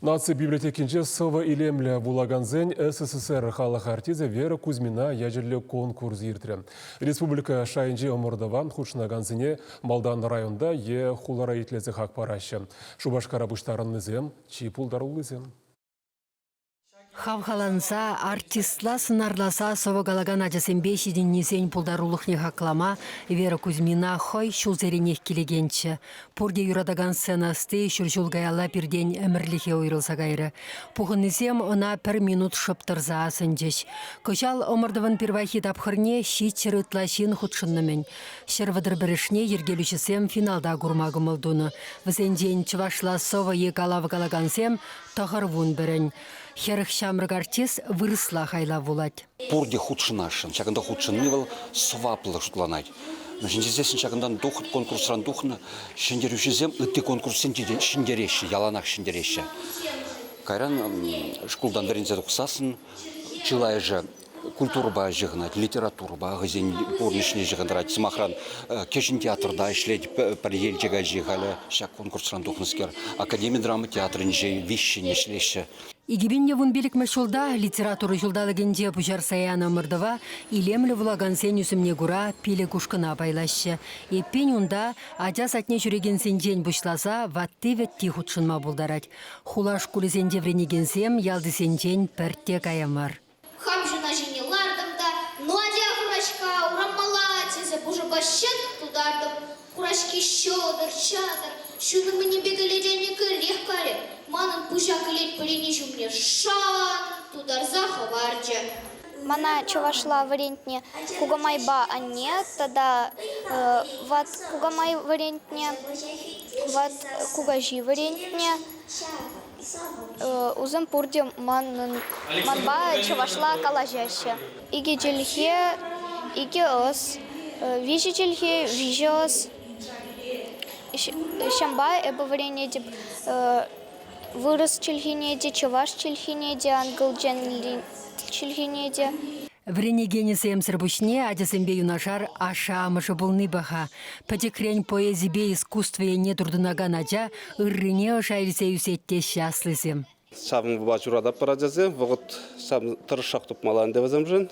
Наци библиотекинче сӑвӑ илемлӗ вулакансен СССР халӑх артисчӗ Вера Кузьмина ячӗллӗ конкурс иртрӗ. Республика шайӗнчи ӑмӑртӑва хутшӑнакансене малтан районта е хулара итлесе хак параҫҫӗ. Шупашкара пуҫтарӑннисем чи пултаруллисем. Хавхаланса, артистла сӑнарласа сӑвӑ калакан ачасемпе ҫитӗннисен пултарулӑхне хаклама Вера Кузьмина хӑй ҫулсеренех килекенччӗ. Пурте юратакан сцена ӑсти ҫур ҫул каялла пиртен ӗмӗрлӗхе уйрӑлса кайрӗ. Пухӑннисем ӑна пӗр минут шӑп тӑрса асӑнчӗҫ. Кӑҫал ӑмӑртӑвӑн пирвайхи тапхӑрне 700 ытла ҫын хутшӑннӑ-мӗн. 131-шне йӗркелӳҫӗсем финалта курма кӑмӑл тунӑ. Вӗсенчен чӑвашла сӑвӑ е калав калакансем 91-ӗн. 40 ҫамрӑк артист вырӑсла хайлав вулать. Пурте хутшӑнасшӑн. Ҫакӑнта хутшӑнни вӑл сӑваплӑ шутланать. Мӗншӗн тесессӗн ҫакӑнтан конкурсран тухнӑ ҫӗнтерӳҫӗсем ытти конкурссенче те ҫӗнтереҫҫӗ, яланах ҫӗнтереҫҫӗ. Кайран шкултан вӗренсе тухсассӑн чылайӑшӗ культурӑпа ҫыхӑнать, литературӑпа хӑйсен пурнӑҫне ҫыхӑнтарать. Сӑмахран, кӗҫӗн театрта ӗҫлет пӗр Елчӗк ачи халӗ ҫак конкурсран тухнӑскер. Академи драма театрӗнче виҫҫӗн ӗҫлеҫҫӗ. 2015-мӗш ҫулта литература ҫулталӑкӗнче пуҫарса янӑ ӑмӑртӑва илемлӗ вулакансен ӳсӗмне кура пилӗк ушкӑна пайлаҫҫӗ. Эппин, унта ача садне ҫӳрекенсенчен пуҫласа ватти-вӗтти хутшӑнма пултарать. Хула шкулӗсенче вӗренекенсем ялтисенчен пӗртте кая мар. Хам ҫуна ҫине лартӑм та, ну атя, Хураҫка, ураммалла, тесе пушӑпа ҫӑт тутартӑм. Хураҫки ҫӑтӑр-ҫатӑр, ҫунӑмӗнӗпе кӗлетене кӗрех карӗ, манӑн пуҫа кӗлет пӗрени ҫумне шан тутарса хӑварчӗ. Мана чӑвашла вӗрентнӗ кукамайпа анне тата ват кукамай вӗрентнӗ, ват кукаҫи вӗрентнӗ. Усем пурте манӑн манпа чӑвашла калаҫаҫҫӗ. Икӗ чӗлхе, икӗ ӑс, виҫӗ чӗлхе, виҫӗ ӑс. Ҫавӑнпа эпӗ вӗренетӗп вырӑс чӗлхине те, чӑваш чӗлхине те, акӑлчан чӗлхине те. Вӗренекенӗсемсӗр пуҫне ачасемпе юнашар ашшӗ-амӑшӗ пулни паха. Пӗчӗкрен поэзипе искусство енне туртӑнакан ача ыррине ӑша илсе ӳсет теҫҫӗ аслисем. Ҫавӑнпа ҫурататпӑр ачасем, вӑхӑт ҫав тӑрӑшшах тупмалла ӗнтӗ вӗсемшӗн.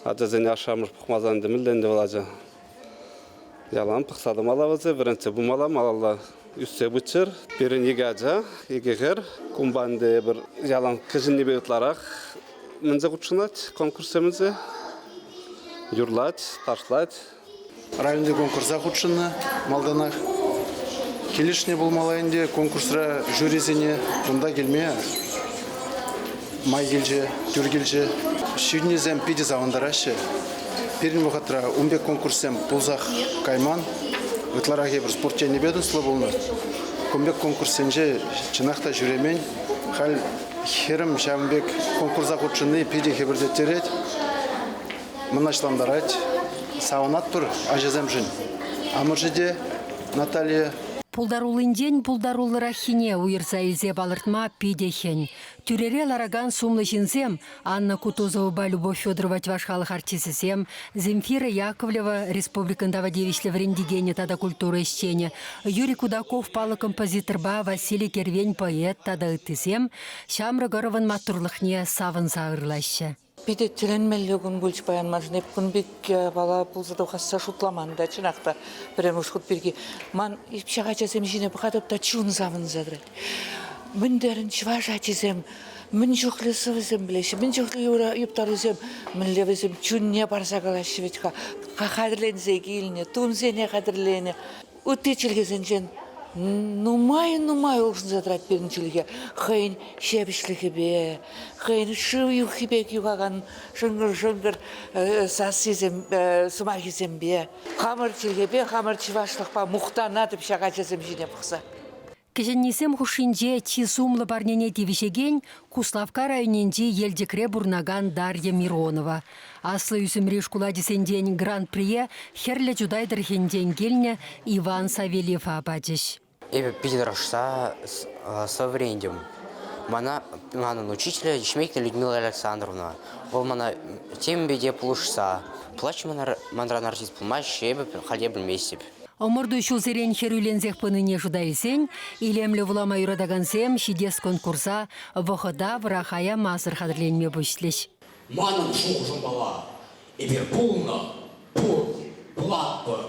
Ачасене ашшӗ-амӑш пӑхмасан ӗнтӗ мӗнле ӗнтӗ вӑл ача. Ялан пӑхса тӑмалла вӗсем, вӗрентсе пымалла, малалла ӳссе пыччӑр. Пирӗн икӗ ача, икӗ хӗр. Кунпа ӗнтӗ эпир ялан кӗҫӗннипе ытларах мӗнсе хутшӑнать конкурссемӗнсе. Юрлать, ташлать. Районти конкурса хутшӑннӑ малтанах. Килӗшнӗ пулмалла ӗнтӗ конкурсра жюрисене кунта килме май килчӗ, тӳр килчӗ. Ҫитӗнӳсем питӗ савӑнтараҫҫӗ. Пирӗн вӑхӑтра ун пек конкурссем пулсах кайман. Ытларах эпир спорт енӗпе туслӑ пулнӑ. Кун пек конкурссенче чӑнах та ҫӳремен. Халь хӗрӗм ҫавӑн пек конкурса хутшӑнни питӗ хӗпӗртеттерет, мӑнаҫлантарать. Савӑнатпӑр ачасемшӗн. Амӑшӗ те Наталья. Пултаруллинчен пултаруллӑраххине уйӑрса илсе палӑртма питӗ хӗн. Тӳрере ларакан сумлӑ ҫынсем Анна Кутузовӑпа Любовь Федорова чӑваш халӑх артисчӗсем, Земфира Яковлева республикӑн тава тивӗҫлӗ вӗрентекенӗ тата культура ӗҫченӗ, Юрий Кудаков паллӑ композиторпа Василий Кервен поэт тата ыттисем ҫамрӑк ӑрӑвӑн маттурлӑхне савӑнса ырлаҫҫӗ. Питӗ тӗлӗнмелле кун пулчӗ паян маншӑн. Эп кун пек япала пулса тухасса шутламан та, чӑнах та, пӗрремӗш хут пирки. Ман ҫак ачасем ҫине пӑхатӑп та чун савӑнса тӑрать. Мӗн терӗн чӑваш ачисем, мӗн чухлӗ сӑвӑсем пӗлеҫҫӗ, мӗн чухлӗ юрӑ юптарусем, мӗнле вӗсем чунне парса калаҫҫӗ вӗт-ха. Хатӗрленсе килнӗ, тумсене хатӗрленӗ. Ытти чӗлхесенчен нумай-нумай улшӑнса тӑрать пирӗн чӗлхе. Хӑйӗн ҫепӗҫлӗхӗпе, хӑйӗн шыв юххи пек юхакан шӑнкӑр-шӑнкӑр сассисем, сӑмахӗсемпе. Хамӑр чӗлхепе, хамӑр чӑвашлӑхпа мухтанатӑп ҫак ачасем ҫине пӑхса. Кӗҫӗннисем хушшинче чи сумлӑ парнене тивӗҫекен Куславкка районӗнчи Елчӗкре пурӑнакан Дарья Миронова. Аслӑ ӳсӗмри шкул ачисенчен гран-прие Хӗрлӗ Чутай тӑрӑхӗнчен килнӗ Иван Савельева пачӗҫ. Эпӗ питӗ тӑрӑшса сӑвӑ вӗрентӗм. Мана манӑн учителӗ Ишмекина Людмила Александровна. Вӑл мана темпе те пулӑшса. Плач манран артист пулмасть, эпӗ халь те пӗлместӗп. Ӑмӑрту ҫулсерен хӗрӳленсех пынине шута илсен илемлӗ вулама юратакансем ҫитес конкурса вӑхӑта вӑраха ямасӑр хатӗрленме пуҫлӗҫ. Манӑн шухӑшӑмпала эпир пулнӑ, пур, пулатпӑр.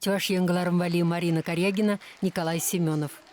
Чӑваш Ен кӑларӑм валли Марина Карягина, Николай Семенов.